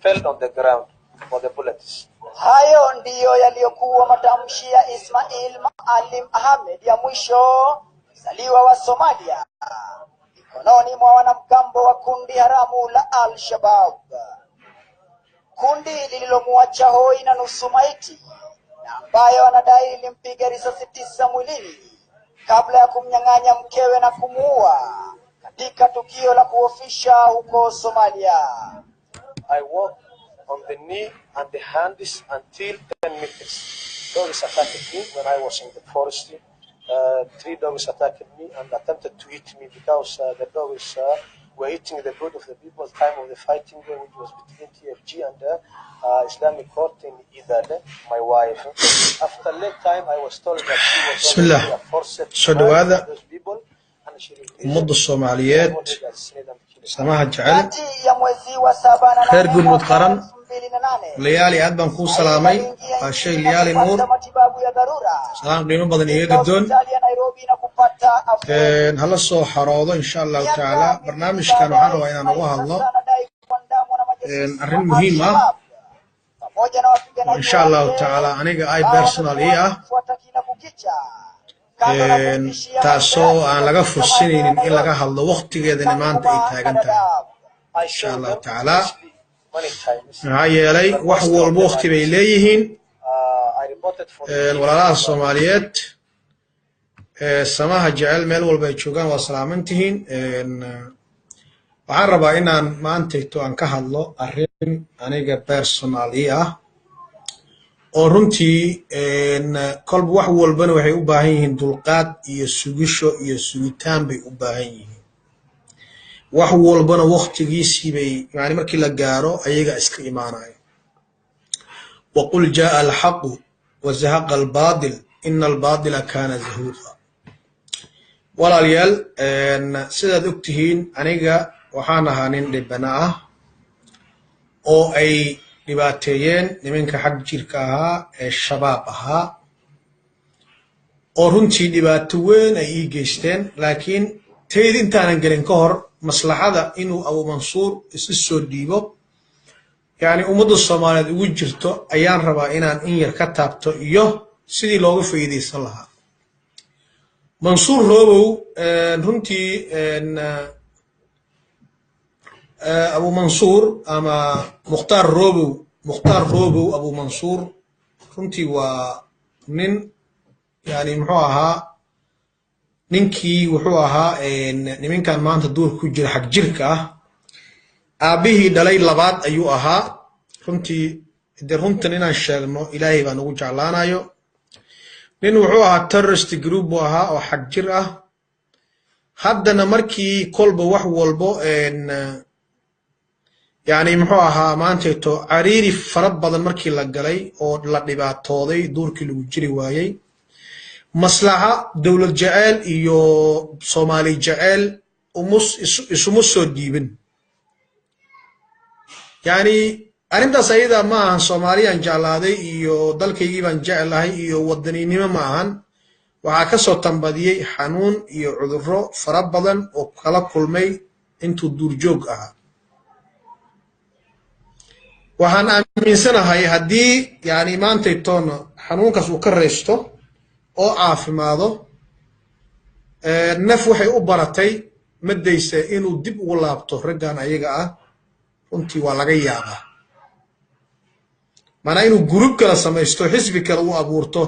fell on the ground for the bullets. Hayo ndiyo yaliyokuwa matamshi ya Ismail Maalim Ahmed ya mwisho, mzaliwa wa Somalia, mikononi mwa wanamgambo wa kundi haramu la Al-Shabaab, kundi lililomuacha hoi na nusu maiti na ambayo anadai lilimpiga risasi 9 mwilini kabla ya kumnyang'anya mkewe na kumuua katika tukio la kuhofisha huko Somalia. I walked on the knee and the hands until 10 meters. Dogs attacked me when I was in the forest. Three dogs attacked me and attempted to eat me because the dogs were eating the food of the people. Time of the fighting, which was between TFG and Islamic Court in Idale, my wife. After late time, I was told that she was Bismillah. already a forced Soo dhawaada by those people and she ummadda Soomaaliyeed samaha jecel Kati ya mwezi wa saba na reer nane Gurmud mwaka Qaran 2008 Layaali, aad baan kuu salaamay. Waa shay Liyaali Nuur, matibabu ya dharura salaan qiimo badan iga katika gadoon. Hospitali ya Nairobi na kupata afueni. Hala soo xaroodo insha Allahu tacaala. Barnaamijkan waxaan rabaa inaan uga hadlo arrin muhiim ah pamoja na oo wapiganaji insha Allahu wake tacaala aniga ay ambao personal ii wamekuwa ah, wakifuata kila kukicha, kando na kumtishia maisha taasoo yake aan laga katika maeneo ya fursanaynin in laga Nairobi, hadlo waqtigeedana maanta ay Kakuma na taagan tahay Dadaab. I insha saw Allahu them tacaala. mostly many times, Maxaa yeelay but wax most of walba them waqti I bay received. leeyihiin. I reported for the Walaalaha TFG. Soomaaliyeed ee samaha jecel meel walba ay joogaan waa salaaman tihiin. Waxaan rabaa inaan maantayto aan ka hadlo arrin aniga personal ii ah oo runtii kolba wax walbana waxay u baahan yihiin dulqaad iyo sugisho iyo sugitaan bay u baahan yihiin. Wax walbana waqtigiisii bay yani markii la gaaro ayaga iska imaanayo. وقل جاء الحق وزهق الباطل إن الباطل كان زهوقا. Walaalayaal, sidaad ogtihiin aniga waxaan ahaa nin dhibana ah oo ay dhibaateeyeen nimanka xag jirka ahaa ee Shabaab ahaa oo runtii dhibaato weyn ay ii geysteen. Laakiin tayd intaanan gelin ka hor, maslaxada inuu Abu Mansuur isu soo dhiibo yani ummadda Soomaaliyeed ugu jirto ayaan rabaa inaan in yar ka taabto iyo sidii looga faa'iidaysan lahaa. Mansuur Robow, runtii Abu Mansuur ama Mukhtaar Robow, Mukhtaar Robow Abu Mansuur, runtii waa nin yani muxuu ahaa ninkii wuxuu ahaa niminkan maanta duurka ku jira xag jirka ah aabbihii dhalay labaad ayuu ahaa. Runtii dee runtan inaan sheegno Ilaahay baan ugu jeclaanayo. Nin wuxuu ahaa terrorist group buu ahaa oo xag jir ah. Haddana markii kolba wax walbo yani muxuu ahaa maantayto cariiri fara badan markii la galay oo la dhibaatooday, duurkii lagu jiri waayey, maslaxa dowlad jeceel iyo Soomaali jeceel isuma soo dhiibin. Yani arrintaas ayada ma ahan Soomaaliyaan jeclaaday iyo dalkaygii baan jeclahay iyo wadaninimo ma ahan. Waxaa ka soo tambadiyey xanuun iyo cudurro fara badan oo kala kulmay intuu duurjoog ahaa. Waxaan aaminsanahay haddii yani maantaytoona xanuunkaas uu ka raysto oo caafimaado, naf waxay u baratay madaysa inuu dib ugu laabto raggan ayaga ah. Runtii waa laga yaabaa maanaa inuu group kale samaysto, xisbi kale u abuurto.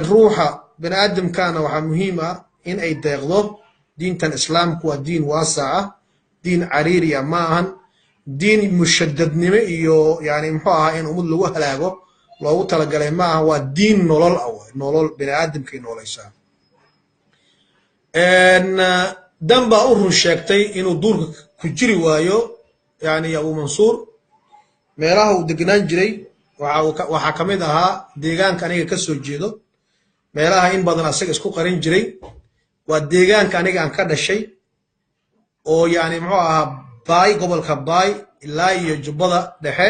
Ruuxa bani aadamkana waxaa muhiim ah in ay deeqdo diintan Islaamku. Waa diin waasaca, diin cariiriya ma ahan, diin mushadadnimo iyo yani muxuu ahaa in ummad lagu halaago loogu talagalay ma aha. Waa diin nolol ah waay, nolol bani aadamkay noolaysaa. Dan baa u run sheegtay inuu duurka ku jiri waayo. Yani Abu Mansuur meelaha uu degnaan jiray waxaa ka mid ahaa deegaanka aniga ka soo jeedo. Meelaha in badan asaga isku qarin jiray waa deegaanka aniga aan ka dhashay oo yani muxuu ahaa Baay, gobolka Baay ilaa iyo Jubbada Dhexe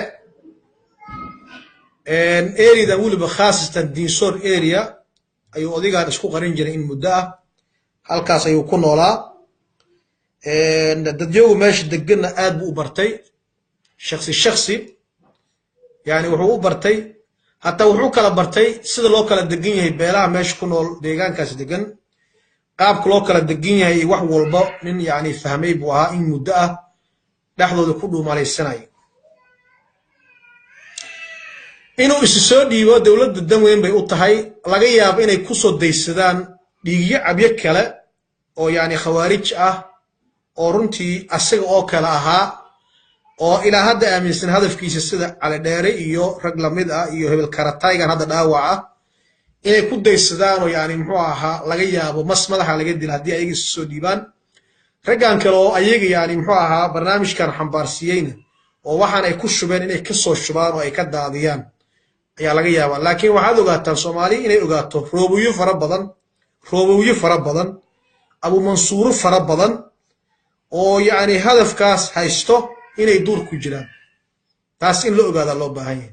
areadan, weliba khaasatan Diinsoor area ayuu odigaan isku qarin jiray in muddo ah. Halkaas ayuu ku noolaa. Dadyagu meesha deganna aad buu u bartay. Shaksi shaksi yani wuxuu u bartay, hataa wuxuu kala bartay sida loo kala degan yahay beelaha meesha ku nool, deegaankaas degan, qaabka loo kala degan yahay iyo wax walba. Nin yani fahmay buu ahaa in muddo ah dhexdooda ku dhuumalaysanaya. Inuu isu soo dhiibo dowladda dan weyn bay u tahay. Laga yaabo inay ku soo daysadaan dhiigyo cabyo kale oo yani khawaarij ah, oo runtii asaga oo kale ahaa, oo ilaa hadda aaminsan hadafkiisa, sida Cali Dheere iyo rag lamid ah iyo hebel Karataygan hadda dhaawac ah, inay ku daysadaan oo yani muxuu ahaa, laga yaabo mas madaxa laga dila haddii ayaga isu soo dhiibaan. Raggan kale oo ayaga yani muxuu ahaa barnaamijkan xambaarsiiyeyna oo waxaan ay ku shubeen inay ka soo shubaan oo ay ka daadiyaan ayaa laga yaabaa. Laakiin waxaad ogaataan, Soomaali inay ogaato, roobowyo fara badan, roobowyo fara badan, Abumansuuro fara badan oo yacni hadafkaas haysto inay duur ku jiraan. Taas in la ogaadaa loo baahan yahay.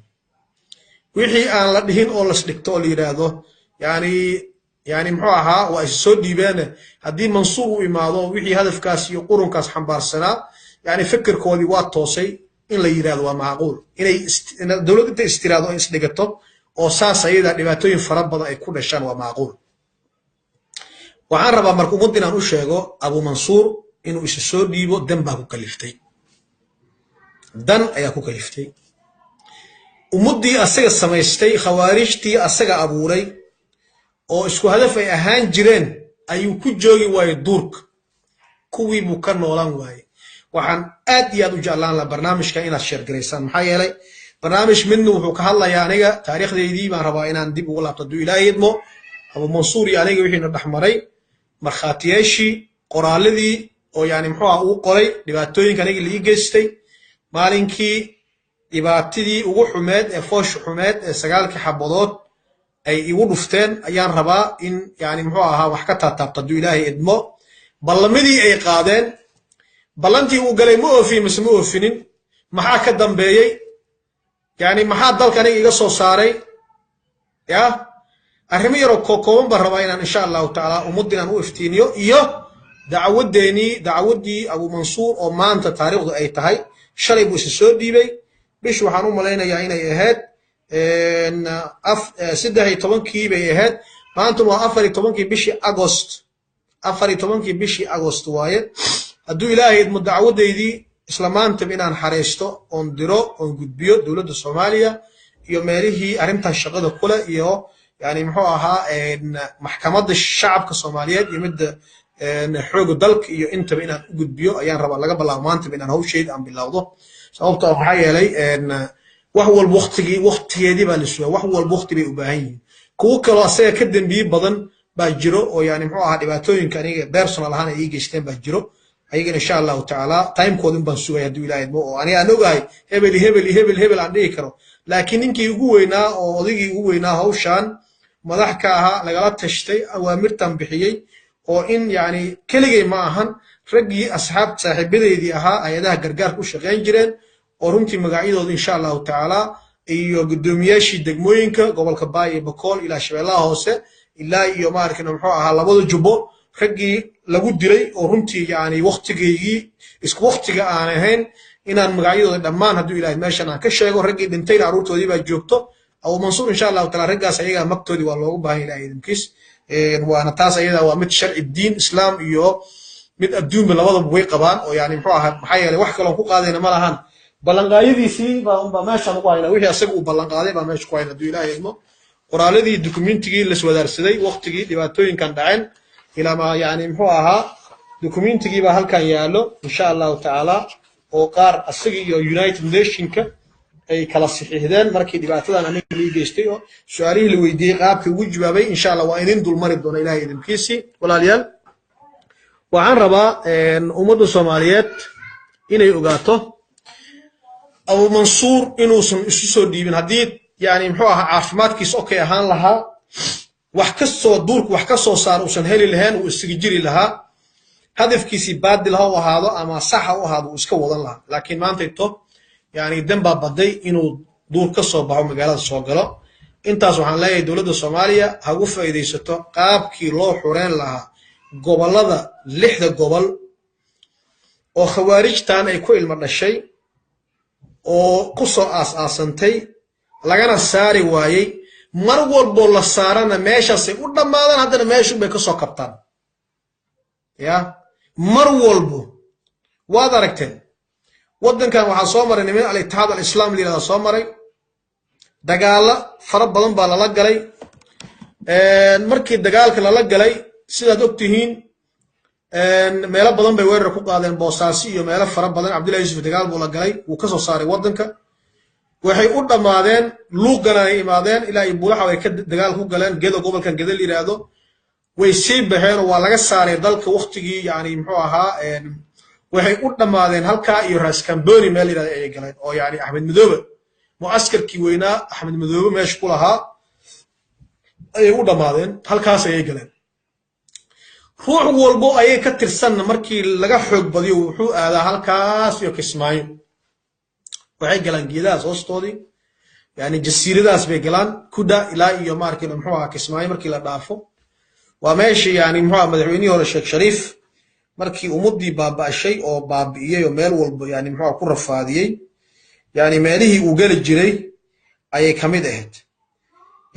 Wixii aan la dhihin oo las dhigto oo la yidhaahdo yani muxuu ahaa, waa is soo dhiibeen, haddii Mansuur uu imaado, wixii hadafkaas iyo qurunkaas xambaarsanaa yani fikirkoodii waa toosay in la yidhahdo waa macquul. Inay dowlad inta istiraado ay isdhigato oo saas ayada dhibaatooyin fara badan ay ku dhashaan waa macquul. Waxaan rabaa marka ummad inaan u sheego, Abu Mansuur inuu isu soo dhiibo dan baa ku kaliftay, dan ayaa ku kaliftay. Ummaddii asaga samaystay, khawaarijtii asaga abuuray oo isku hadaf ay ahaan jireen ayuu ku joogi waayey duurka, kuwii buu ka noolaan waayey. Waxaan aad iyo aad u jeclaan lahaa barnaamijka inaad share garaysaan, maxaa yeelay barnaamij midna wuxuu ka hadlayaa aniga taariikhdeydii baan rabaa inaan dib ugu laabto hadduu Ilaahay idmo. Abu Mansuur iyo aniga wixiina dhexmaray, markhaatiyaashii, qoraaladii oo yani muxuu ah uu qoray, dhibaatooyinka aniga la ii geystay maalinkii dhibaatadii ugu xumeed ee foosha xumeed ee 9-kii xabadood ay igu dhufteen, ayaan rabaa in yani muxuu ahaa wax ka taataabto hadduu Ilaahay idmo. Ballamadii ay qaadeen, ballantii uu galay, ma oofiyey mise ma oofinin? Maxaa ka dambeeyey? Yani maxaa dalka aniga iga soo saaray? Ya arrimo yaroo kookooban baan rabaa inaan insha Allahu tacaala ummadda inaan u iftiiniyo, iyo dacwaddeenii, dacwaddii Abu Mansuur oo maanta taariikhdu ay tahay shalay buu isa soo dhiibay. Bish waxaan u malaynayaa inay ahayd 13-kii bay ahayd, maantuna waa 14-kii bishii Agost, 14-kii bishii Agost waaye. Hadduu Ilaahay idmo, dacwaddeydii isla maantaba inaan xareysto oon diro oon gudbiyo dowladda Soomaaliya iyo meelihii arrintan shaqada kule iyo yani muxuu ahaa maxkamadda shacabka Soomaaliyeed iyo midda xooga dalka iyo intaba inaan u gudbiyo ayaan rabaa, laga bilaabo maantaba inaan hawsheyda aan bilowdo. Sababtoo ah maxaa yeelay wax walba waktigii waktigeedii baa la sugaa, wax walba wakti bay u baahan yihiin. Kuwo kaloo asaga ka dembiye badan baa jiro oo yani muxuu ahaa dhibaatooyinka aniga personal ahaan ay ii geysteen baa jiro. Ayagana insha Allahu tacaala timekooda in baan sugaya hadduu Ilahay idmo, oo aniga aan ogahay hebel iyo hebel iyo hebel hebel aan dhihi karo. Laakiin ninkii ugu weynaa oo odaygii ugu weynaa, hawshan madax ka ahaa, lagala tashtay, awaamirtan bixiyey, oo in yani keligay ma ahan, raggii asxaab saaxiibadeydii ahaa, hay-adaha gargaarka u shaqayn jireen oo runtii magacyadooda insha Allahu tacaala, iyo guddoomiyaashii degmooyinka gobolka Baay iyo Bakool ilaa Shabeellaha Hoose ilaa iyo maaragtay muxuu ahaa labada Jubbo, raggii lagu dilay oo runtii yani waktigaygii isku waktiga aan ahayn, inaan magacyadooda dhammaan hadduu Ilahay meeshan aan ka sheego. Raggii dhintayna carruurtoodii baa joogto. Abu Mansuur insha Allahu taala raggaas ayagaa magtoodii waa loogu baahan Ilahay idinkiis, waana taas ayada waa mid sharci diin islaam iyo mid adduunba labadaba way qabaan. Oo yani muxuu ahaa, maxaa yeelay wax kaloon ku qaadayna ma lahan, ballanqaayadiisii baa unbaa meeshaan ugu hayna. Wixii asaga uu ballanqaaday baa meesha ku hayna hadduu Ilaahay idmo, qoraaladii, dukumentigii laswadaarsaday waqtigii dhibaatooyinkan dhaceen ilaa ma yani muxuu ahaa dukumentigii baa halkan yaallo insha Allahu tacaala, oo qaar asaga iyo United Nationka ay kala saxiixdeen markii dhibaatadan aniga lii geystay, oo su-aalihii la weydiiyey qaabkii ugu jawaabay insha Allah waa idin dulmari doona Ilahay idinkiisii. Walaalayaal, waxaan rabaa ummadda Soomaaliyeed inay ogaato Abu Mansuur inuusan isu soo dhiibin haddii yani muxuu ahaa caafimaadkiisa okay ahaan lahaa, wax ka soo duurka wax ka soo saar uusan heli lahayn, uu isaga jiri lahaa. Hadafkiisii baadil ha u ahaado ama sax ha u ahaado, uu iska wadan lahaa. Laakiin maantayto yani dan baa baday inuu duur ka soo baxo, magaalada soo galo. Intaas waxaan leeyahay, dowladda Soomaaliya ha ugu faa'iidaysato qaabkii loo xureen lahaa gobollada, lixda gobol oo khawaarijtan ay ku ilmo dhashay. Oo ku soo aas-aasantay, lagana saari waayey. Mar walboo la saarana meeshaasay u dhammaadaan, haddana meeshun bay ka soo kabtaan. Ya mar walbo waad aragteen, waddankan waxaa soo maray niman Al-Itixaad Alislaam la yirahda soo maray. Dagaalo fara badan baa lala galay. Markii dagaalka lala galay, sidaad og tihiin, meelo badan bay weerar ku qaadeen, Boosaasi iyo meelo fara badan. Cabdullahi Yuusuf dagaal buu la galay, wuu ka soo saaray waddanka. Waxay u dhammaadeen Luuqana ay imaadeen, ilaa iyo Bulaxa ay ka dagaal ku galeen. Gedo, gobolkan Gedo la yidhaahdo, way sii baxeen oo waa laga saaray dalka waktigii. Yani muxuu ahaa, waxay u dhammaadeen halkaa iyo Raskamboni meel yidhahdo ayay galeen, oo yani Axmed Madoobe, mucaskarkii weynaa Axmed Madoobe meesha ku lahaa ayay u dhammaadeen, halkaas ayay galeen. Ruux walbo ayay ka tirsanna markii laga xoog badiyo wuxuu aadaa halkaas iyo Kismaayo. Waxay galaan geedahaas hoostoodii, yani jasiiradaas bay galaan, Kuda ilaa iyo maarkii muxuu ahaa Kismaayo markii la dhaafo. Waa meeshii yani muxuu ahaa madaxweynihii hore Sheekh Shariif markii ummaddii baaba'shay oo baabi'iyey oo meel walba yani muxuu ku rafaadiyey, yani meelihii uu geli jiray ayay ka mid ahayd.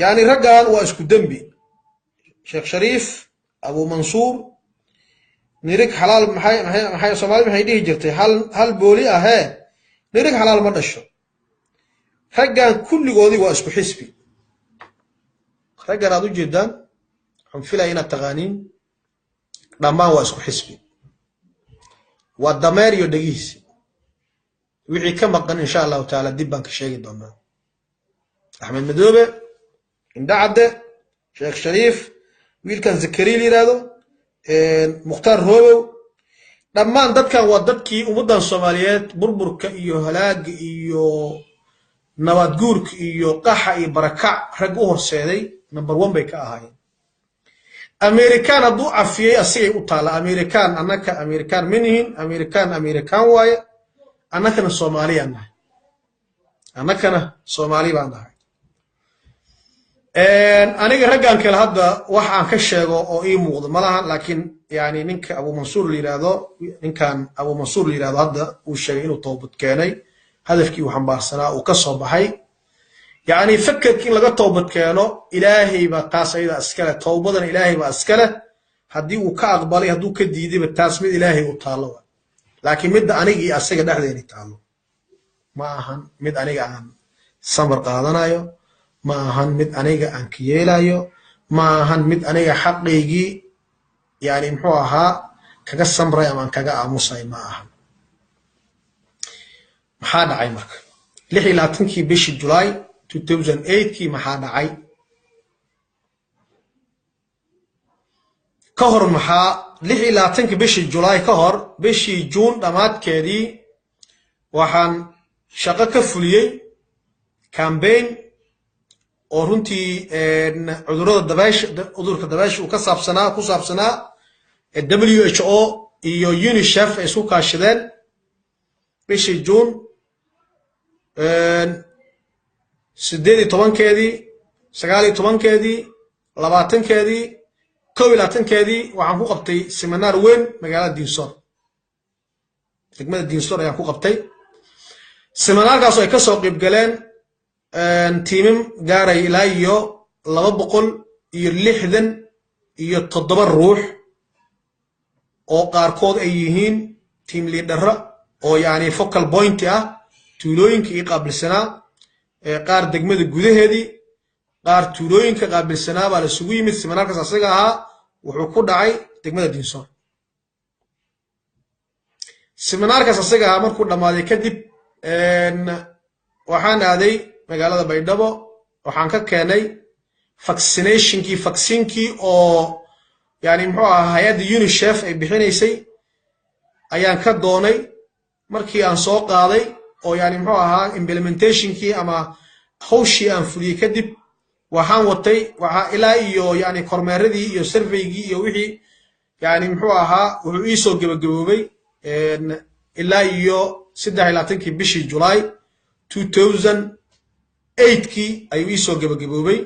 Yani raggan waa isku dembi, Sheekh Shariif, Abu Mansuur. Nirig xalaal maxay Soomaali maxay dhihi jirtay? Hal booli ahee nirig xalaal ma dhasho. Raggan kulligoodii waa isku xisbi. Raggan aad u jeedaan, waxaan filaya inaad taqaaniin, dhammaan waa isku xisbi, waa dameer iyo dhegihiisi. Wixii ka maqan, insha Allahu tacaala, dib baan ka sheegi doonaa. Axmed Madoobe, Indhacadde, Sheekh Shariif, wiilkan Zakariya la yidhaahdo, Mukhtaar Robow, dhammaan dadkan waa dadkii ummaddan Soomaaliyeed burburka iyo halaaga iyo nabaadguurka iyo qaxa iyo barakac rag u horseeday, number one bay ka ahaayeen. American hadduu cafiyey asigay u taalla. American, annaka American ma nihin. American American waaye, annakana Soomaaliyaan nahay, annakana Soomaali baan nahay. Aniga raggan kale hadda wax aan ka sheego oo ii muuqdo malahan, laakiin yani ninka Abu Mansuur la yidhaahdo, ninkan Abu Mansuur la yidhahdo, hadda uu sheegay inuu toobad keenay, hadafkii uu xambaarsanaa uu ka soo baxay. Yani fekerkii in laga toobad keeno Ilaahay baa taas ayada iskale, towbadana Ilaahay baa iskale. Haddii uu ka aqbalay, hadduu ka diidayba, taas mid Ilaahay u taallo wa. Laakiin midda aniga iyo asaga dhexdeeni taallo ma ahan mid aniga aan samar qaadanayo, ma ahan mid aniga aan ka yeelayo, ma ahan mid aniga xaqaygii yani muxuu ahaa kaga samray ama aan kaga aamusay, ma ahan. Maxaa dhacay marka 26-kii bishii July 2008-kii? Maxaa dhacay ka hor? Maxaa 26-kii bishii July ka hor? Bishii Juun dhammaadkeedii waxaan shaqo ka fuliyey campaign oo runtii cudurrada dabaysha, cudurka dabaysha uu ka saabsanaa, ku saabsanaa, WHO iyo UNICEF ay isku kaashadeen. Bishii Juun 18-keedii, 19-keedii, 20-keedii, 21-keedii waxaan ku qabtay seminaar weyn magaalada Diinsoor, degmada Diinsoor ayaan ku qabtay seminaarkaas oo ay ka soo qayb galeen tiimim gaaray ilaa iyo 267 ruux, oo qaarkood ay yihiin team leadero oo yani focal point ah, tuulooyinka ii qaabilsanaa, qaar degmada gudaheedii, qaar tuulooyinka qaabilsanaa baa la isugu yimid. Seminaarkaas asaga ahaa wuxuu ku dhacay degmada Diinsoor. Seminaarkaas asaga ahaa markuu dhammaaday kadib waxaan aaday magaalada Baydhabo. Waxaan ka keenay vaccinationkii, vaccinkii oo yani muxuu ahaa hay-adda UNICEF ay bixinaysay ayaan ka doonay. Markii aan soo qaaday oo yani muxuu ahaa implementationkii ama hawshii aan fuliyey kadib, waxaan watay waxaa ilaa iyo yani kormeeradii iyo surveygii iyo wixii yani muxuu ahaa wuxuu ii soo gebagaboobay ilaa iyo 23-kii bishii July 2008-kii ayuu ii soo gebagaboobay.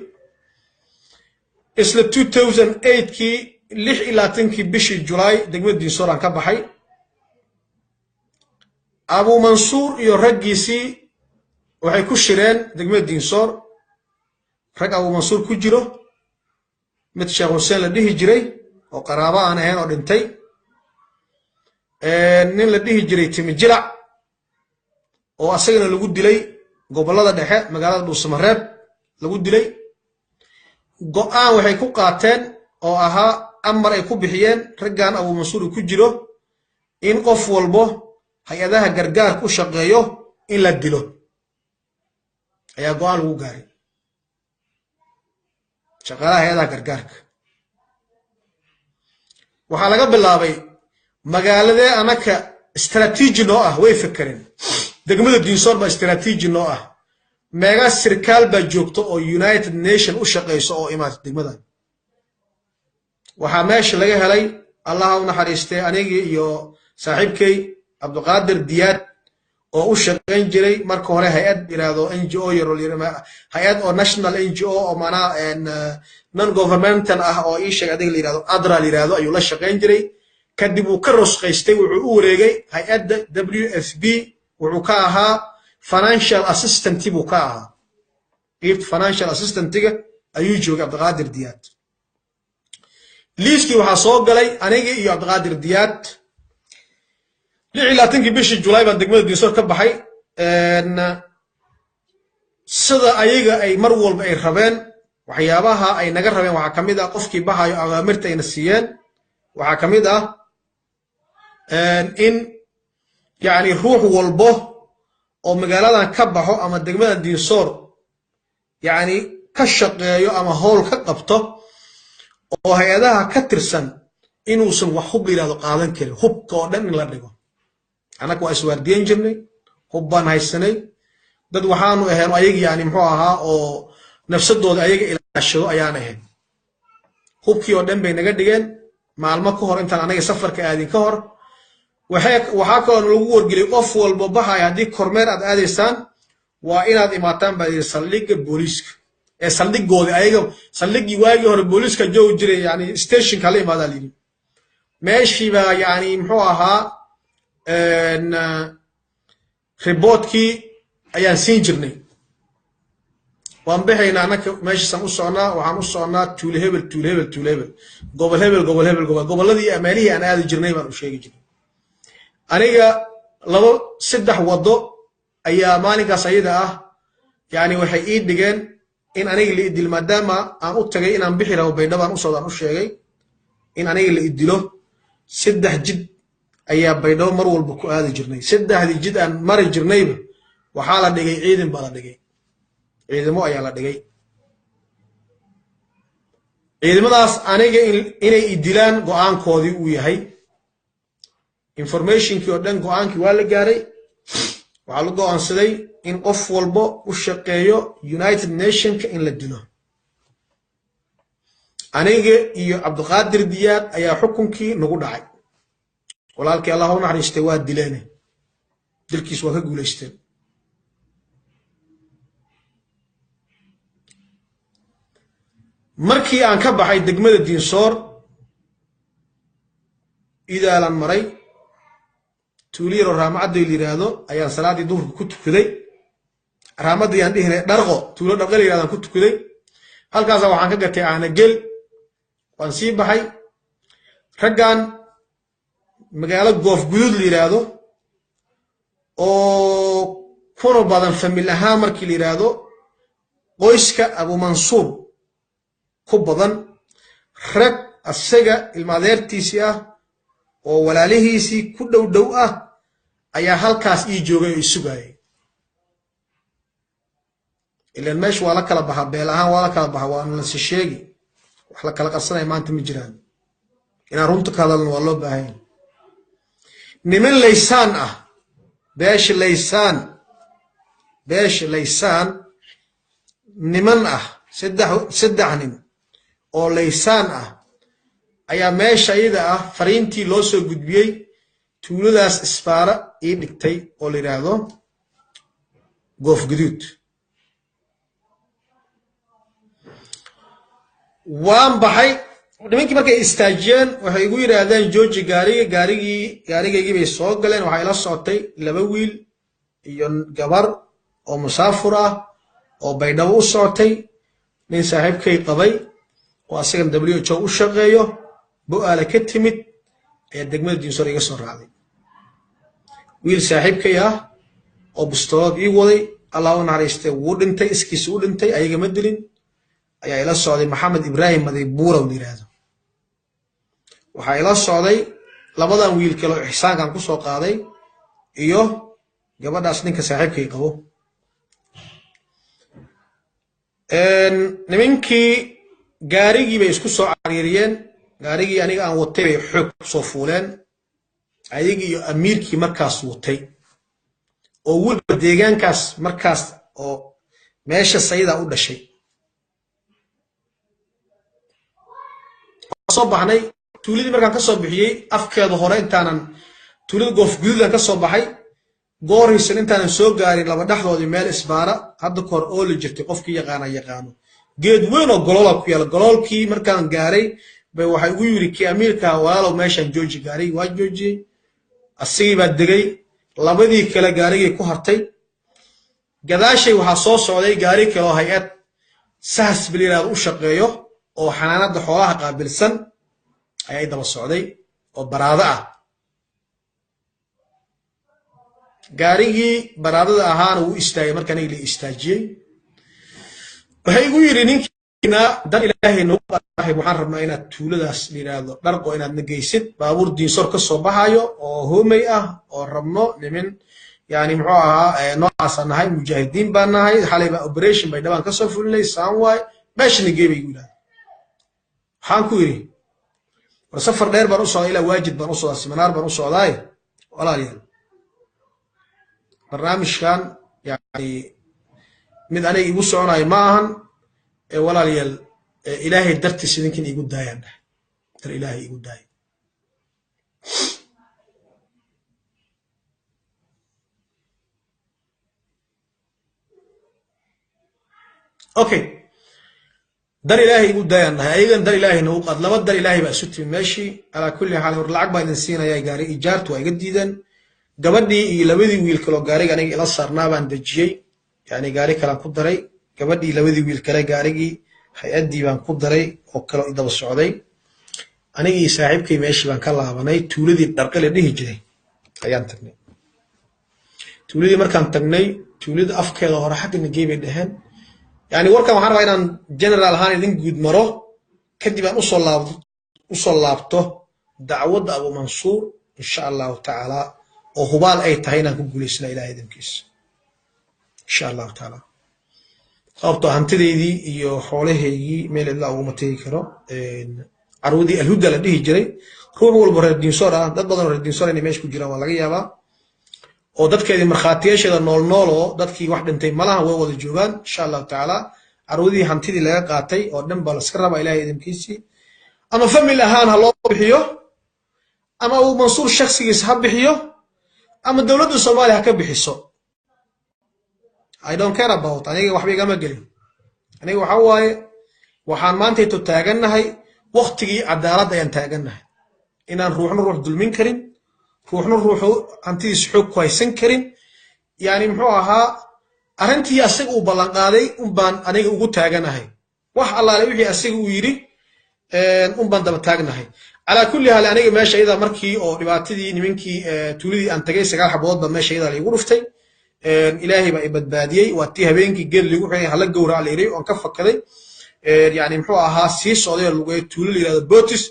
Isla 2008-kii 26-kii bishii July degmada Diinsoor aan ka baxay. Abu Mansuur iyo raggiisii Waxay ku shireen degmada Diinsoor, rag Abu Mansuur ku jiro, mid Sheekh Xuseen la dhihi jiray oo qaraabo aan ahayn oo dhintay, nin la dhihi jiray Timi Jilac oo asagana lagu dilay gobollada dhexe, magaalada Dhuusamareeb lagu dilay. Go'aan waxay ku qaateen oo ahaa amar ay ku bixiyeen raggan Abu Mansuur ku jiro in qof walbo hay-adaha gargaarka u shaqeeyo in la dilo ayaa go'aan lagu gaaray. Shaqaalaha hay-adaha gargaarka waxaa laga bilaabay magaaladee anaka istaraatiiji noo ah. Way fekereen, degmada Diinsoor baa istaraatiiji noo ah, meegaa sirkaal baa joogto oo United Nation u shaqayso oo imaata degmadan. Waxaa meesha laga helay, Allaha u naxariistay, anigii iyo saaxiibkay Cabdiqaadir Diyaad oo u shaqayn jiray marka hore hay-ad yiraahdo NGO yar, hay-ad oo national NGO oo maanaa non governmental ah oo ii sheeg adiga la yirahdo ADRA la yirahdo ayuu la shaqayn jiray. Kadib wuu ka rusqaystay, wuxuu u wareegay hay-adda WFP, wuxuu ka ahaa financial assistant buu ka ahaa, qeybta financial assistantiga ayuu joogay Cabdiqaadir Diyaad. Liiskii waxaa soo galay anigii iyo Cabdiqaadir Diyaad. 26-kii bishii Julaay baan degmada Diinsoor ka baxay. Sida ayaga ay mar walba ay rabeen, waxyaabaha ay naga rabeen waxaa ka mid ah, qofkii baxayo awaamirta ayna siiyeen waxaa ka mid ah in yacni ruux walbo oo magaaladan ka baxo ama degmada Diinsoor yacni ka shaqeeyo ama howl ka qabto oo hay-adaha ka tirsan inuusan wax hub la yidhahdo qaadan karin, hubka oo dhan in la dhigo. Annaga waa iswaardiyen jirnay, hub baan haysanay, dad waxaanu ahayn ayaga yani muxuu ahaa oo nafsadooda ayaga ilaashado ayaan ahayn. Hubkii oo dhan bay naga dhigeen maalmo ka hor intaan anaga safarka aadin ka hor. Waxaa kaloo lagu wargeliyey qof walba baxaya, haddii kormeer aad aadaysaan waa inaad imaataan baa yidhi saldhigga booliiska ee saldhigoodii ayaga, saldhiggii waagii hore booliiska joogi jiray, yani stationka hala imaadaa layidhi. Meeshii baa yani muxuu ahaa reportkii ayaan siin jirnay. Waan baxaynaa annaka, meeshaasaan u socnaa, waxaan u socnaa tuule hebel, tuule hebel, tuule hebel, gobol hebel, gobol hebel, gobol gobolladii meelihii aan aadi jirnay baan u sheegi jirnay. Aniga labo saddex waddo ayaa maalinkaas ayada ah yani waxay ii dhigeen in aniga la idilo, maadaama aan u tagay inaan bixi rabo Baydhabaan u socdaan u sheegay in aniga la idilo. Saddex jid ayaa Baydhabo mar walba ku aadi jirnay. Saddexdii jid aan mari jirnayba waxaa la dhigay ciidan baa la dhigay, ciidamo ayaa la dhigay. Ciidamadaas aniga inay idilaan go'aankoodii uu yahay. Informationkii oo dhan go'aankii waa la gaaray. Waxaa la go'aansaday in qof walbo u shaqeeyo United Nationka in la dilo. Aniga iyo Cabdiqaadir Diyaad ayaa xukunkii nagu dhacay. Walaalkii Allah u naxariistay waa dileene, dilkiis waa ka guulaysteen. Markii aan ka baxay degmada Diinsoor, idaalan maray, tuuliyaro Raamacadday la yidhaahdo ayaan salaaddii duhurka ku tukaday. Raamadda yaan dhihinay, Dharqo, tuulo Dharqo la yidhahdo aan ku tukaday. Halkaasa waxaan ka gatay caanagel, waan sii baxay. Raggan magaalo Goof Guduud la yidhaahdo oo kuna badan famil ahaan markii la yidhaahdo qoyska Abumansuur ku badan, rag asaga ilmaadeertiisii ah oo walaalihiisii ku dhow dhow ah ayaa halkaas ii joogay oo i sugaayay. Ilan meesha waa la kala baxaa, beel ahaan waa la kala baxa, waana lasi sheegi, wax la kala qarsanaya maanta ma jiraan, inaan runta ka hadalno waa loo baahan yahay. Niman Laysaan ah, beesha Laysaan, beesha Laysaan niman ah, saddex nin oo Laysaan ah ayaa meesha iyada ah fariintii loo soo gudbiyey tuuladaas isbaara ii dhigtay oo la yidhaahdo Goof Guduud. Waan baxay. Nimankii markay istaajiyeen waxay igu yidhaahdeen jooji gaariga. Gaarigii gaarigaygii bay soo galeen. Waxaa ila socotay laba wiil iyo gabar. Oo musaafur ah oo Baydhabo u socotay, nin saaxiibkay qabay oo asagan WHO u shaqeeyo, Bo'aale ka timid, ayaa degmada Diinsoor iga soo raacday. Wiil saaxiibkay ah oo bustoolad ii waday, Allah u naxariistay, wuu dhintay, iskiisa u dhintay, ayaga ma dilin, ayaa ila socday, Maxamed Ibraahim Maday Buuraw la yidhaahdo. Waxaa ila socday labadan wiil kale oo ixsaankan ku soo qaaday iyo gabadhaas ninka saaxiibkay qabo. Nimankii gaarigii bay isku soo cariiriyeen. Gaarigii aniga aan watay bay xoog kusoo fuuleen, ayagii iyo amiirkii markaas watay oo weliba deegaankaas markaas oo meesha sayidaa u dhashay. Soo baxnay tuuladii. Markaan ka soo bixiyey afkeeda hore, intaanan tuulada Goof Guduudan ka soo baxay, goorhiisan intaanan soo gaarin, laba dhexdoodii meel isbaara hadda kahor ooli jirtay, qofkii yaqaana yaqaano, geed weyn oo goloola ku yaala. Goloolkii markaan gaaray bay waxay ugu yidhi kii amiirka: "Walaalow, meeshaan jooji." Gaarigii waa joojiyey, asigii baa degay, labadii kale gaarigii ku hartay. Gadaashay waxaa soo socday gaari kale oo hay-ad sahas bal yiraahdo u shaqeeyo oo xanaanada xoolaha qaabilsan ayaa i daba socday oo baraado ah. Gaarigii baraadada ahaana wuu istaagay. Marka aniga la istaajiyey, waxay igu yidhi ninkiina: "Dan Ilaahay nagu saaxiib, waxaan rabnaa inaad tuuladaas la yidhaahdo Dharqo inaad na geysid. Baabuur Diinsor ka soo baxayo oo hoomey ah oo rabno, nimin yani muxuu ahaa noocaasaan nahay, mujaahidiin baan nahay, xalay baa operation bay dhabaan kasoo fulinay, saan waay, meeshana gee," bay igu yidhahda. Waxaan ku yidhi: "War, safar dheer baan u socdaa, ilaa Waajid baan u socdaa, siminaar baan u socdaaye, walaalayaal, barnaamijkan yani mid aniga igu soconayo ma ahan. Ee walaalayaal, Ilaahay dartiis idinkin igu daayaan dhahay, dar Ilaahay igu daaya." Okay, dar Ilaahay igu daayaan dhahay, ayagan dar Ilaahay nagu qaad. Laba dar Ilaahay baa isu timi meeshii. Calaa kulli xaal, war lacag baa idin siinayaa gaari ijaartu, waa iga diideen. Gabadhii iyo labadii wiil kaloo gaariga aniga ila saarnaa baan dejiyey, yani gaari kalaan ku daray. Gabadhii, labadii wiil kale, gaarigii hay-addii baan ku daray oo kaloo idaba socday. Anigii saaxiibkay meeshii baan ka laabanay, tuuladii Dharqe la dhihi jiray ayaan tagnay. Tuuladii markaan tagnay, tuulada afkeeda hore xagga nagey bay dhaheen. Yani warkan waxaan rabaa inaan general ahaan idin guud maro, kadib aan usoo laabto dacwadda Abu Mansuur, insha Allahu tacaala, oo hubaal ay tahay inaan ku guulaysana Ilahay idinkiisa, insha Allahu tacaala. Sababtoo hantidaydii iyo xoolahaygii meel cidla uguma tegi karo. Carwadii Alhuda la dhihi jiray, ruux walba reer Diinsoor ah, dad badan oo reer Diinsoor inay meesha ku jiraan waa laga yaabaa, oo dadkeedii markhaatiyaasheeda nool nool oo dadkii wax dhintay malaha, way wada joogaan, insha Allahu tacaala. Carwadii hantidii laga qaatay oo dhan baa laska rabaa, Ilahay idinkiisii. Ama family ahaan ha loo bixiyo, ama Abu Mansuur shaksigiis ha bixiyo, ama dowladda Soomaaliya ha ka bixiso, I don't care about. Aniga waxba igama gelin. Aniga waxa waaye, waxaan maantayto taagannahay waktigii cadaalad ayaan taagannahay, inaan ruuxna ruux dulmin karin, ruuxna ruuxu hantidiis xoog ku haysan karin. Yani muxuu ahaa, arrintii asaga uu ballanqaaday unbaan aniga ugu taaganahay. Wax allaale wixii asaga uu yidhi unbaan daba taagnahay. Calaa kulli haal, aniga meesha iyada markii oo dhibaatadii nimankii tuuladii aan tagay, 9 xabood baa meesha iyada laigu dhuftay. Ilaahay baa i badbaadiyey. Waa tii habeenkii geed liigu xiray, hala gowrac la yiri, oon ka fakaday. Yani muxuu ahaa, sii socday oo lugay tuulo la yirahdo Botis,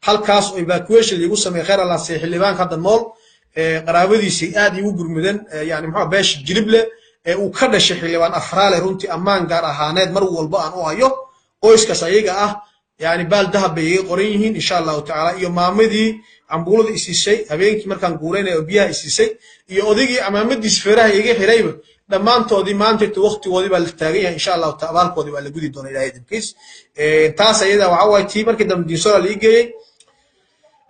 halkaas oo evacuation liigu sameeyey. Khayr Allah siiyo xildhibaanka hadda nool, qaraabadiisii aad iigu gurmudan, yani muxuu beesha Jilible ee uu ka dhashay xildhibaan Afraale. Runtii ammaan gaar ahaaneed mar walba aan u hayo qoyskaas ayaga ah, yani baal dahab bay iga qoran yihiin, insha Allahu tacaala. Iyo maamadii cambuulada isiisay habeenkii markaan guuraynay oo biyaha isiisay, iyo odaygii amaamadiis feeraha iga xirayba, dhammaantoodii maantayto waqtigoodii baa la taagan yahay, insha Allahu taala. Abaalkoodii baa la gudi doona, Ilahay idinkiis. Taas ayada waxa waaye tii markii dambe Diinsoora la ii geeyey.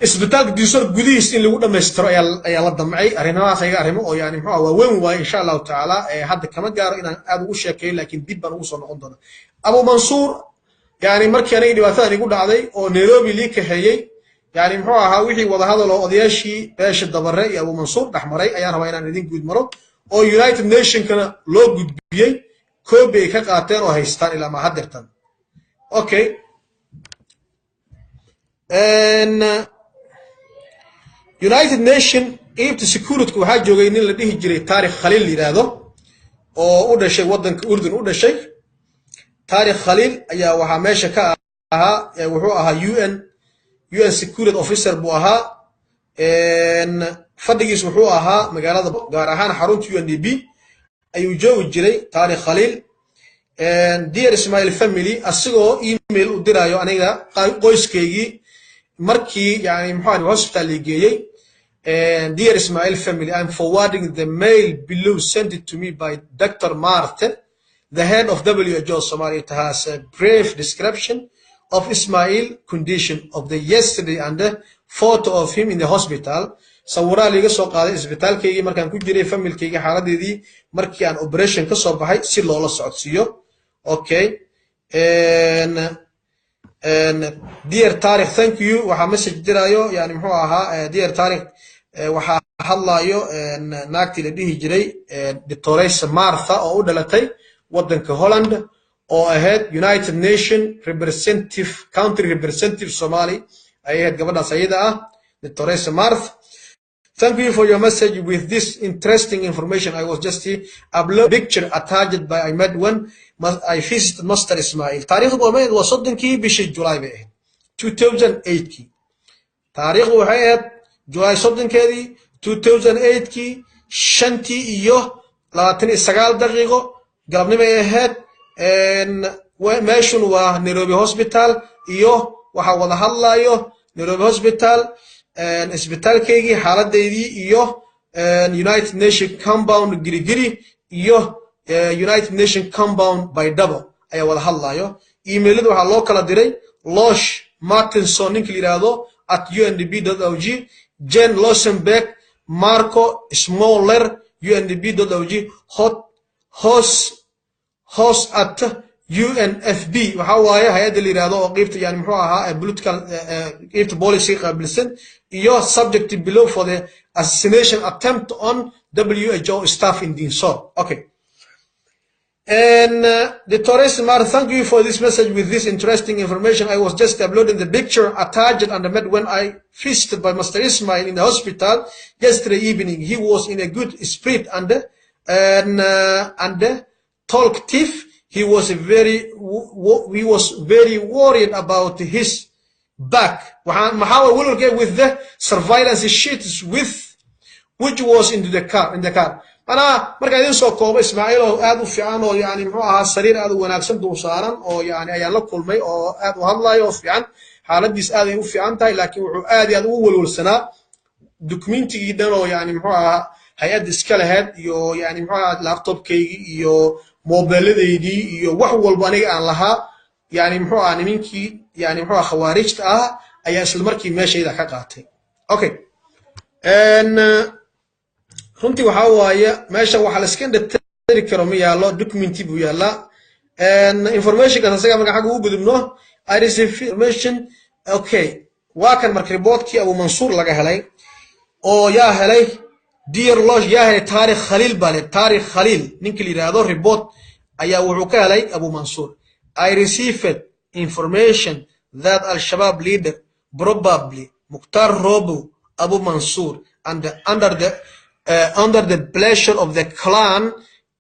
Isbitaalka Diinsoor gudihiis in lagu dhammaystiro ayaa la damcay. Arrimahaas ayaga arrimo oo yani muxuu waa weyn waaye, insha Allahu tacaala. Hadda kama gaaro inaan aad ugu sheekeeyo, laakiin dib baan ugu soo noqon doonaa. Abu Mansuur, yani markii aniga dhibaatadan igu dhacday oo Nairobi lii kaxeeyey, yani muxuu ahaa, wixii wadahadal oo odayaashii beesha Dabare iyo Abu Mansuur dhexmaray ayaan rabaa inaan idin guud maro. Oo United Nationkana loo gudbiyey, copy ay ka qaateen oo haystaan ilaa ma haddeertan. Okay, United Nation qeybta securityka waxaa joogay nin la dhihi jiray Taarikh Khaliil la yidhaahdo, oo u dhashay waddanka Urdun u dhashay. Taarikh Khaliil ayaa waxaa meesha ka ahaa, wuxuu ahaa UN security officer buu ahaa. Fadhigiis wuxuu ahaa magaalada, gaar ahaan xarunta UNDP ayuu joogi jiray Taarikh Khaliil. "Dear Ismail family," asigoo email u dirayo aniga qoyskaygii markii yani muxuu hospital la geeyey. "Dear Ismail family, I'm forwarding the mail below sent it to me by Dr. Martin, the head of WHO Somalia. It has a brief description of Ismail condition of the yesterday and the photo of him in the hospital." Sawiraa liiga soo qaaday isbitaalkaygii markaan ku jiray, familkaygii xaaladeedii markii aan operation ka soo baxay, si loola socodsiiyo. Okay. "Dear Taarikh, thank you." Waxaa message dirayo, yani muxuu ahaa, "Dear Taarikh," waxaa hadlayo naagtii la dhihi jiray Doctoresa Martha, oo u dhalatay waddanka Holland, oo ahayd United Nation representative, country representative Somali ay ahayd gabadhaas ayada ah. Doctoresa Martha, "Thank you for your message with this interesting information. I was just upload picture attached by I met when I visited Master Ismail." Taariikhdu waa 30-kii bishii July bay ahayd 2008-kii. Taariikhdu waxay ahayd July 30-keedii 2008-kii, 5:29 galabnimay ahayd. Meeshun waa Nairobi Hospital, iyo waxaa wada hadlayo Nairobi Hospital, isbitaalkaygii xaaladeydii, iyo United Nation compound Girigiri, iyo United Nation compound Baydhabo ayaa wada hadlayo. Emailada waxaa loo kala diray Losh Martinson, ninka la yidhaahdo, @undp.org, Jen Losenberg, Marco Smoller, undp.org, hot hos hos @unfp, waxa waaye hay-adda la yidhahdo oo qeybta yani muxuu ahaa political qeybta policy qaabilsan, iyo subject below for the assassination attempt on WHO staff in Dinsor. Okay. And the Torres Mar, "Thank you for this message with this interesting information. I was just uploading the picture attached and met when I visited by Master Ismail in the hospital yesterday evening. He was in a good spirit and talkative. He was very worried about his back." Maxaa walwalka "with the surveillance sheets with which was into the car in the car." Manaa markaa idin soo koobo, Ismaaciil oo aad u fiican oo yani muxuu ahaa sariir aad u wanaagsan dul saaran oo yani ayaan la kulmay, oo aad u hadlayo oo fiican, xaaladiis aad ay u fiican tahay, laakiin wuxuu aad iyo aad ugu walwalsanaa documentigii dhan oo yani muxuu ahaa hay-adda iska lahayd, iyo yani muxuu ahaa laptopkaygii iyo mobiladaydii iyo wax walba aniga aan lahaa. Yani muxuu ahaa nimankii yani muxuu ahaa khawaarijta ah ayaa isla markii meeshayda ka qaatay. Okay, runtii waxaa waaye meesha waxa la iska indhatiri karo ma yaallo, documenti buu yaallaa informationkaas asaga. Marka xagga ugu gudubno, I receive information. Okay, waa kan marka reportkii Abu Mansuur laga helay oo yaa helay. Dear Losh, yaa helay? Taarikh Khaliil baa le. Taarikh Khaliil ninka la yidhaahdo report ayaa wuxuu ka helay Abu Mansuur. "I received information that Al-Shabaab leader, probably Mukhtar Robo Abu Mansour, and under the pressure of the clan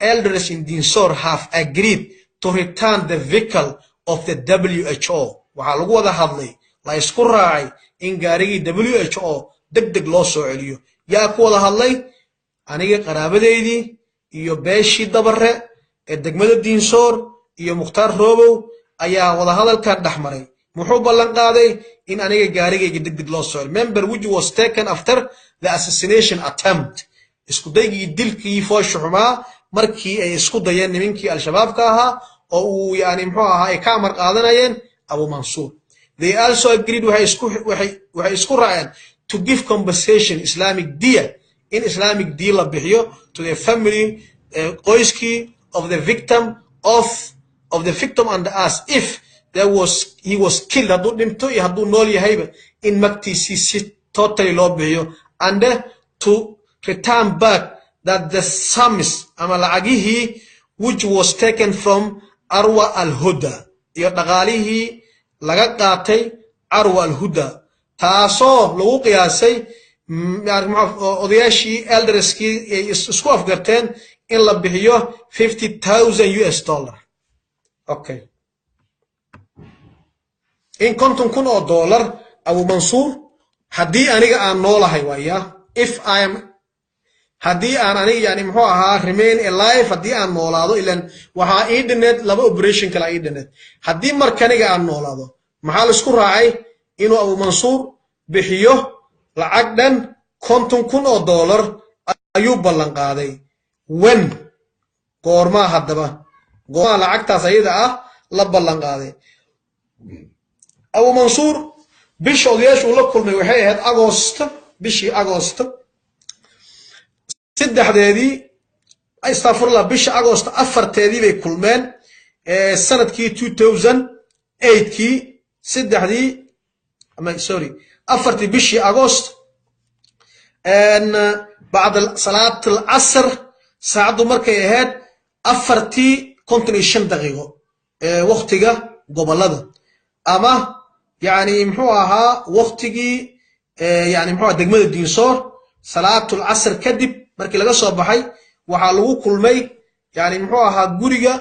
elders in Dinsor, have agreed to return the vehicle of the WHO." Waxaa lagu wada hadlay, la isku raacay in gaarigii WHO deg deg loo soo celiyo. Yaa ku wada hadlay? Aniga qaraabadeydii iyo beeshii Dabare ee degmada Diinsoor iyo Mukhtaar Robow ayaa wadahadalkan dhex maray. Muxuu ballan qaaday? In aniga gaarigayga deg deg loo soo celiyo. "Member which was taken after the assassination attempt," isku daygii dilkii foosha xumaa markii ay isku dayeen nimankii Al-Shabaabka ahaa, oo uu yani muxuu ahaa ay ka amar qaadanayeen Abu Mansuur. "They also agreed," waxay isku raaceen, "to give compensation, Islamic dia, in Islamic dia la bixiyo, to the family, qoyskii, of the victim and as if there was he was killed, hadduu dhinto iyo hadduu nool yahayba, in magtiisii si totally loo bixiyo, and to return back That the sums, ama lacagihii, which was taken from Arwa Alhuda, iyo dhaqaalihii laga qaatay Carwa Alhuda, taasoo lagu qiyaasay odayaashii elderskii ay isku afgarteen in la bixiyo 50,000 US dollar. Okay, in $50,000 Abu Mansuur, haddii aniga aan noolahay waaya, if I am, haddii aan aniga, yani muxuu ahaa, remain alive, haddii aan noolaado, ilan waxaa ii dhineed laba operation kale ii dhineed, haddii marka aniga aan noolaado, maxaa la isku raacay? Inuu Abu Mansuur bixiyo lacag dhan $50,000 ayuu ballan qaaday. Wen, goormaa haddaba, goormaa lacagtaas ayada ah la ballan qaaday Abu Mansuur? Bisha odayaashu uu la kulmay waxay ahayd Agost, bishii Agost saddexdeedii, astafurlah, bisha Agost afarteedii bay kulmeen, sanadkii 2008-kii, saddexdii, sorry, afartii bishii Agost, bacda salaat alcasr, saacaddu markay ahayd 4:55 waktiga gobolada, ama yani muxuu ahaa, waktigii, yani muxuu aha, degmada Diinsoor. Salaatul casr kadib markii laga soo baxay, waxaa lagu kulmay, yani muxuu ahaa, guriga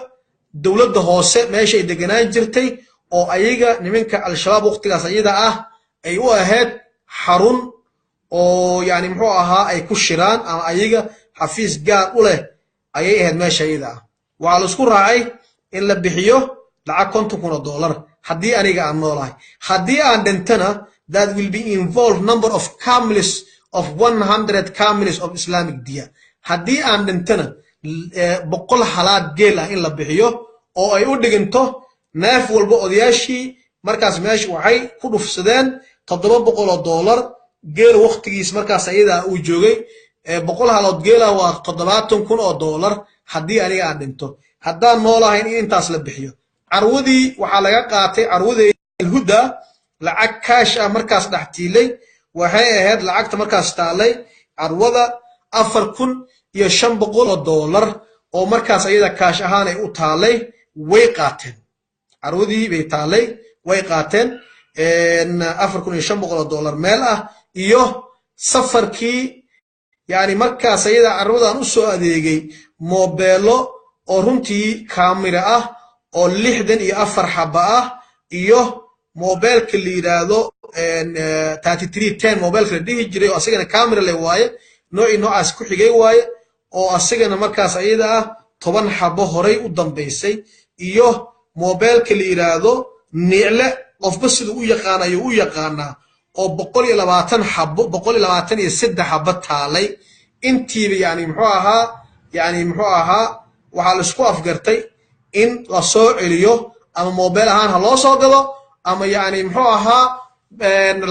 dowladda hoose, meesha ay deganaan jirtay, oo ayaga nimanka Al-Shabaab waktigaas ayada ah ay u ahayd xarun oo, yani muxuu ahaa, ay ku shiraan ama ayaga xafiis gaar u leh ayay ahayd meesha ayada ah. Waxaa la isku raacay in la bixiyo lacag $50,000 haddii aniga aan noolahay. Haddii aan dhintana, that will be involved number of camels of 100 camels of Islamic diya. Haddii aan dhintana, 100 halaad geel ah in la bixiyo, oo ay u dhiginto neef walba, odayaashii markaas meesha waxay ku dhufsadeen $700. Geel waktigiis markaas ayadaa uu joogay, 100 halood geela waa $70,000 haddii aniga aan dhinto. Haddaan noolahayn, in intaas la bixiyo. Carwadii waxaa laga qaatay, carwadii Alhuda, lacag kaash ah markaas dhex tiilay. Waxay ahayd lacagta markaas taalay carwada $4,500 oo markaas ayada kaash ahaan ay u taalay. Way qaateen, carwadii bay taalay, way qaateen $4,500 meel ah, iyo safarkii, yani markaas ayada carwadan u soo adeegay, moobeelo oo runtii kaamira ah oo 64 xaba ah, iyo mobeelka la yidhaahdo 3310, mobeelka la dhihi jiray, oo asagana camera le waaye, noocii noocaas ku xigay waaye, oo asagana markaas ayada ah 10 xabo horay u dambaysay, iyo mobeelka la yidhaahdo nicle, qofba siduu u yaqaan ayuu u yaqaanaa, oo 120 xabo, 123 xabo taalay. Intiiba, yani muxuu ahaa, yani muxuu ahaa, waxaa laisku afgartay in la soo celiyo, ama mobel ahaan ha loo soo gado, ama, yani muxuu ahaa,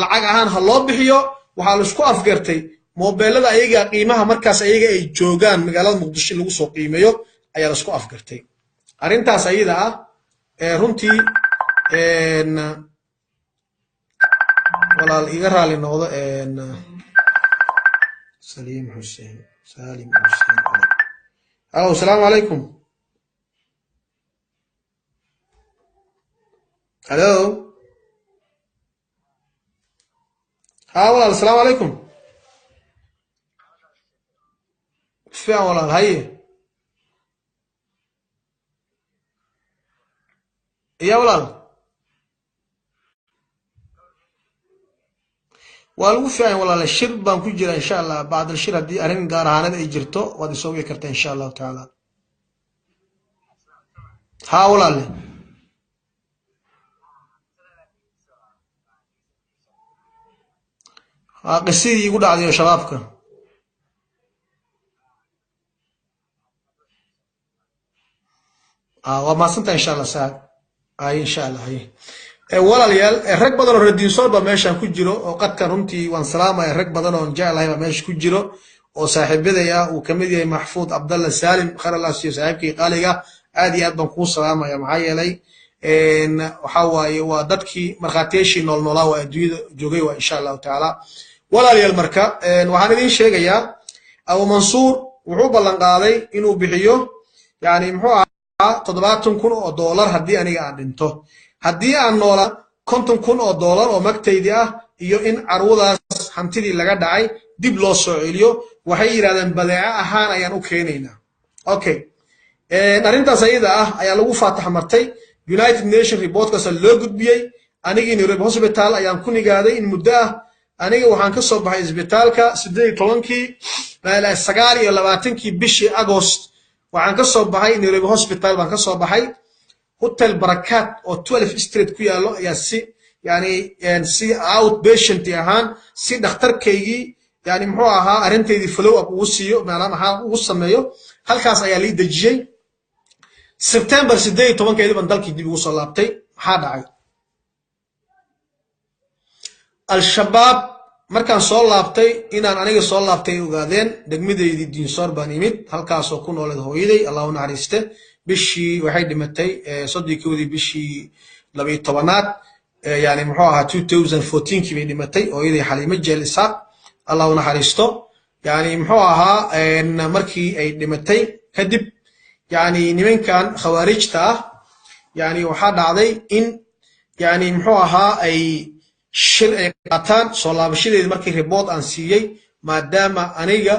lacag ahaan ha loo bixiyo. Waxaa laisku afgartay mobeelada ayaga qiimaha markaas ayaga ay joogaan magaalada Muqdisho in lagu soo qiimeeyo ayaa laisku afgartay arrintaas ayada ah. Runtii, walaal, iga raali noqdo. Saliim Xuseen, Salim Xuseen. Halo, asalaamu calaykum. Halo, ha walaal, asalaamu calaykum. Fiican walaal, haye iya walaal, waa lagu fiican walaal. Shir baan ku jira, insha Allah bacdal shir haddii arrin gaar ahaaneed ay jirto waad isoo wici kartaa, insha Allahu tacaala. Ha walaale. Ha, qisadii igu dhacday oo shabaabka. Waa mahadsantahay, insha Allah saaxib. Ay, insha Allah. Hay walaalayaal, rag badan oo reer Diinsoor baa meeshan ku jiro oo qadkan, runtii waan salaamaya. Rag badan oon jeclahay baa meesha ku jiro oo saaxiibaday ah, uu kamid yahay Maxfuud Cabdalla Saalim, khayr Allah siiyo, saaxiibkii qaaliga. Aad iyo aad baan kuu salaamaya, maxaa yeelay waxa waaye waa dadkii markhaatiyaashii nool noolaa, waa adduunyada joogay waa, insha Allahu tacaala. Walaalayaal, marka waxaan idiin sheegayaa Abu Mansuur Wuxuu ballan qaaday inuu bixiyo, yani muxuu ahaa, $70,000 haddii aniga aan dhinto, haddii aan noolaa $50,000 oo magtaydii ah, iyo in carwadaas hantidii laga dhacay dib loo soo celiyo. Waxay yidhahdeen badeeco ahaan ayaan u keenaynaa. Okay, arrintaas ayada ah ayaa lagu faatax martay. United Nation reportkaasa loo gudbiyey. Anigii Nairobi Hospital ayaan ku nigaaday in muddo ah. Aniga waxaan ka soo baxay isbitaalka 18-kii, 29-kii bishii Agost waxaan ka soo baxay Nairobi Hospital baan ka soo baxay. Hotel Barakaat oo 12 Street ku yaallo ayaa si yani si outpatient ahaan, si dhakhtarkaygii, yani muxuu ahaa, arrintaydii follow up ugu siiyo, maadaama maxaa ugu sameeyo, halkaas ayaa lii dejiyey. September 18-keedii baan dalkii dib ugu soo laabtay. Maxaa dhacay? Al-Shabaab markaan soo laabtay, inaan aniga soo laabtay ay ogaadeen. Degmadeydii Diinsoor baan imid, halkaasoo ku nooleed hooyaday, Allah u naxariiste. Bishii waxay dhimatay 31-dii bishii 12aad, yani muxuu ahaa, 2014-kii bay dhimatay hooyaday Xaliimo Jeel Isaaq, Allah u naxariisto. Yani muxuu ahaa, markii ay dhimatay kadib, yani nimankan khawaarijta ah, yani waxaa dhacday in, yani muxuu ahaa, ay shir ay qaataan. Soo laabashadeedi markii report aan siiyey, maadaama aniga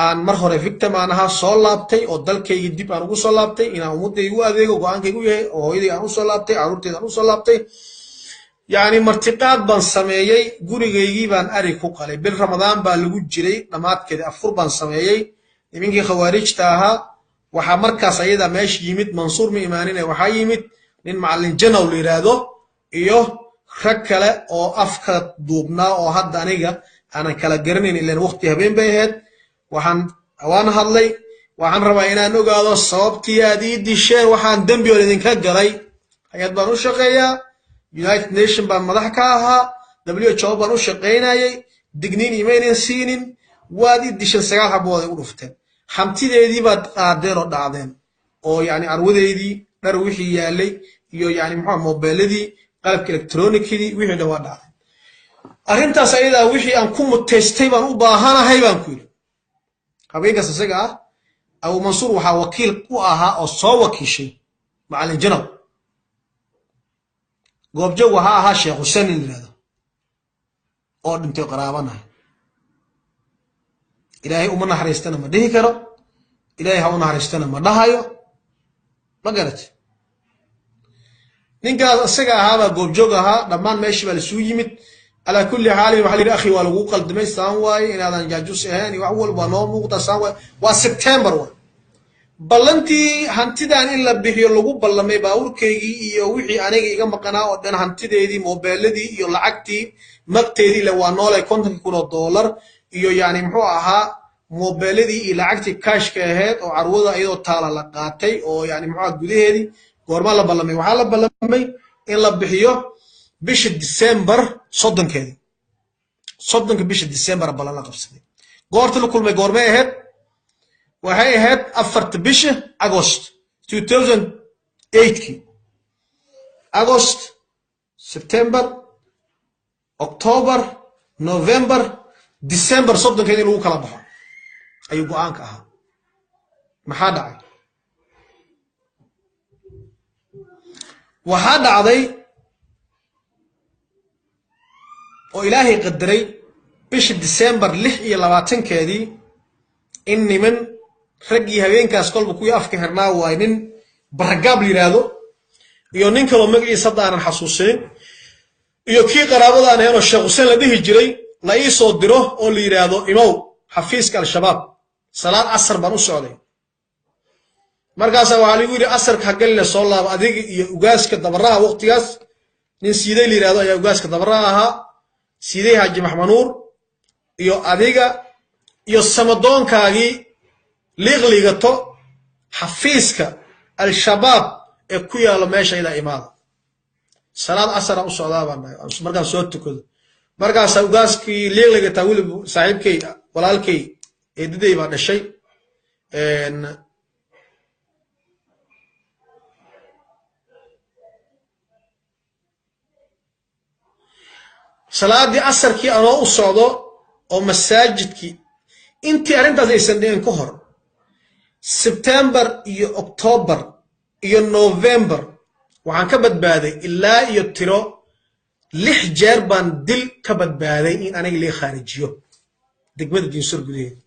aan mar hore victim aan ahaa, soo laabtay oo dalkaygii dib aan ugu soo laabtay, inaan ummadayga u adeego go'aankaygu yahay, oo hooyaday aan usoo laabtay, carruurtayda aan usoo laabtay, yani martiqaad baan sameeyey. Gurigaygii baan ari ku qalay. Bil Ramadaan baa lagu jiray dhammaadkeeda. Afur baan sameeyey. Nimankii khawaarijta ahaa waxaa markaas ayadaa meesha yimid, Mansuur ma imaanine, waxaa yimid nin Macallin Janow la yidhaahdo iyo rag kale oo afka duubnaa oo hadda aniga aanan kala garanayn, ilan waqti habeen bay ahayd. Waxaan waan hadlay: "Waxaan rabaa inaan ogaado sababtii aad ii disheen, waxaan dembi oon idinka galay. Hay-ad baan u shaqeeyaa, United Nation baan madax ka ahaa, WHO baan u shaqaynayay, digniin imaynan siinin, waad ii disheen, 9 xabood ay u dhufteen, hantideedii baad qaadeen oo dhacdeen, oo yani carwadeydii dhar wixii yaalay iyo, yani muxuu, mobeeladii, qalabka electronicdii, wixii dhan waa dhacday. Arrintaas ayadaa wixii aan ku mutaystay baan u baahanahay," baan ku yidhi. Habeenkaas isaga ah Abu Mansuur waxaa wakiil u ahaa oo soo wakiishay Macallin Janow. Goobjoog waxaa ahaa Sheekh Xuseen in yidhahdo oo dhintay, qaraabanahay. Ilaahay uma naxariistana ma dhihi karo, Ilaahay ha u naxariistana ma dhahayo, ma garat. Ninkaas isaga ahaabaa goobjoog ahaa. Dhammaan meeshii baa laisugu yimid. Calaa kulli xaalin, waxaa la yidhi: "Akhi, waa lagu qaldamay, saan waaye, inaadan jaajus ahayn iyo wax walba noo muuqda, saan waaye." Waa September waay. Ballantii hantidan in la bixiyo lagu ballamay, baabuurkaygii iyo wixii aniga iga maqanaa oo dhan, hantideedii, mobeeladii iyo lacagtii magteedii, ile waa noolay, $50,000 iyo, yani muxuu ahaa, mobeeladii iyo lacagtii kashka ahayd oo carwada iyadoo taala la qaatay, oo yani muxuu ahaa gudaheedii. Goormaa la ballamay? Waxaa la ballamay in la bixiyo bisha December 30-keedii. 30-ka bisha December ballan la qabsaday. Goorta la kulmay goormay ahayd? Waxay ahayd 4-ta bisha Agost 2008kii. Agost, September, October, November, December 30-keedi in lagu kala baxo ayuu go'aanka ahaa. Maxaa dhacay? Waxaa dhacday oo Ilaahay qadaray bisha December 26-keedii in niman raggii habeenkaas kolba kuwii afka xirnaa waay, nin Baragaab la yidhaahdo iyo nin kaloo magaciisa hadda aanan xasuusinin iyo kii qaraabada aan ahayn oo Sheekh Xuseen la dhihi jiray, la ii soo diro oo la yidhaahdo: "Imow xafiiska Al-Shabaab." Salaad casar baan u socday. Markaasaa waxaa lagu yidhi: "Asarka hagalina, soo laaba, adiga iyo ugaaska Dabaraha." Waqtigaas nin Siiday la yidhahdo ayaa ugaaska Dabaraha ahaa, Siiday Xaaji Maxmanuur, "iyo adiga iyo samadoonkaagii liiqliigato xafiiska Al-Shabaab ee ku yaalo meesha ilaa imaada." Salaad casaraan u socdaa baan dhahay markaan soo tukado. Markaasaa ugaaskii liiqliigataa, welibu saaxiibkay, walaalkay, eedaday baa dhashay. Salaadii casarkii anoo u socdo oo masaajidkii, intii arrintaas aysan dhicin ka hor Sebtembar iyo Octoobar iyo November waxaan ka badbaaday ilaa iyo tiro lix jeer baan dil ka badbaaday, in aniga lii khaarijiyo degmada Diinsor gudaheeda.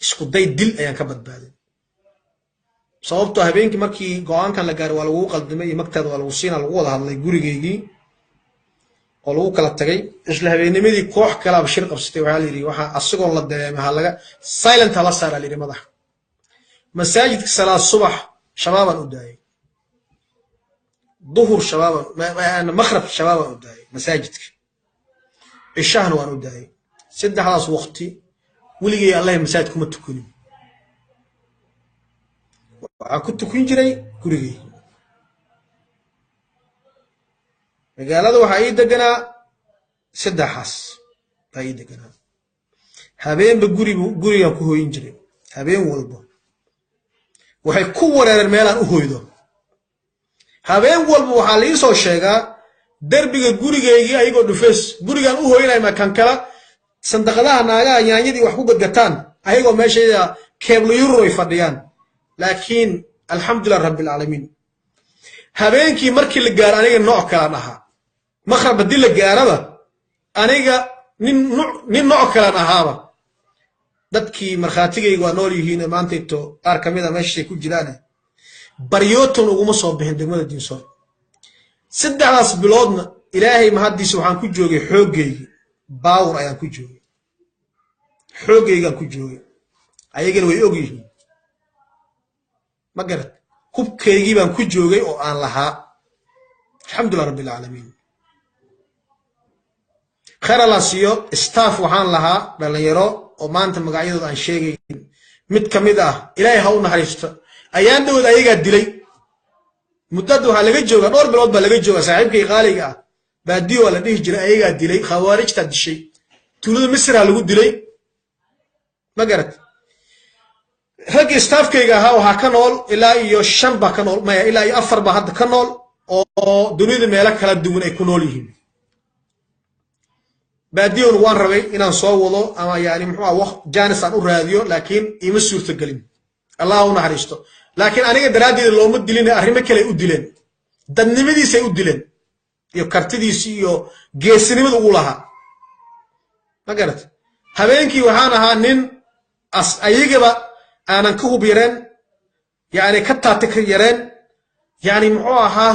Isku day dil ayaan ka badbaaday, sababtoo habeenkii markii go'aankan la gaaray waa lagugu qaldamay iyo magtaada waa lagu siina, lagu wada hadlay gurigaygii oo lagu kala tagay. Isla habeennimadii koox kalaaba shir qabsatay. Waxaa la yidhi, waxaa asigoon la dareemay ha laga silent hala saaraa la yidhi madaxa. Masaajidka salaad subax shabaabaan u daayay, duhur shabaabaan, maqrab shabaabaan u daayay, masaajidka cishahana waan u daayay. Saddexdaas waqti weligay Allahi masaajid kuma tukanin, waxaan ku tukan jiray gurigay. Magaalada waxaa ii deganaa saddexaas baa ii deganaa. Habeenba guribu gurigaan ku hooyin jiray. Habeen walba waxay ku wareereen meelaan u hoydo. Habeen walba waxaa lii soo sheegaa derbiga gurigaygii ayagoo dhufeys gurigaan u hoynay ma kan kala sandaqadaha naagaha yaanyadii wax ku gadgataan, ayagoo meeshayda keeblo yurur ay fadhiyaan. Laakiin alxamdulilah rabbilcaalamiin, habeenkii markii la gaaro aniga nooc kalaan ahaa. Maqrab haddii la gaaraba aniga nin nooc kalaan ahaaba. Dadkii markhaatigayga waa nool yihiin maantayto, qaar ka mid a meeshay ku jiraane. Baryootan uguma soo bixin degmada Diinsoor. Saddexdaas biloodna Ilaahay mahaddiisa waxaan ku joogay xooggaygii, baawur ayaan ku joogay, xooggaygaan ku joogay. Ayagana way og yihiin, ma garad? Hubkaygii baan ku joogay oo aan lahaa. Alxamdulilah rabbilcaalamiin, khayr Allah siiyo. Staff waxaan lahaa dhalinyaro oo maanta magacyadooda aan sheegayn. Mid ka mid ah Ilaahay ha u naxariisto, ayaan dhawood ayagaa dilay. Muddada waxaa laga joogaa dhowr bilood baa laga joogaa. Saaxiibkay qaaliga ah Baadiyo waa la dhihi jiray, ayagaa dilay, khawaarijtaa dishay, tuulada Misraa lagu dilay, ma garat? Raggii staffkayga ahaa waxaa ka nool ilaa iyo shan baa ka nool, maya, ilaa iyo afar baa hadda ka nool oo dunida meelo kala duwan ay ku nool yihiin. Baadiyon waan rabay inaan soo wado ama yani muxuu ah jaanis aan u raadiyo, laakiin iima suurtagelin. Allah u naxariisto. Laakiin aniga daraaddeeda looma dilin, arrimo kale u dileen, dadnimadiisay u dileen iyo kartidiisi iyo geesinimada ugu lahaa, ma garat? Habeenkii waxaan ahaa nin as ayagaba aanan ka hub yareen, yani ka taatik yareen, yani muxuu ahaa.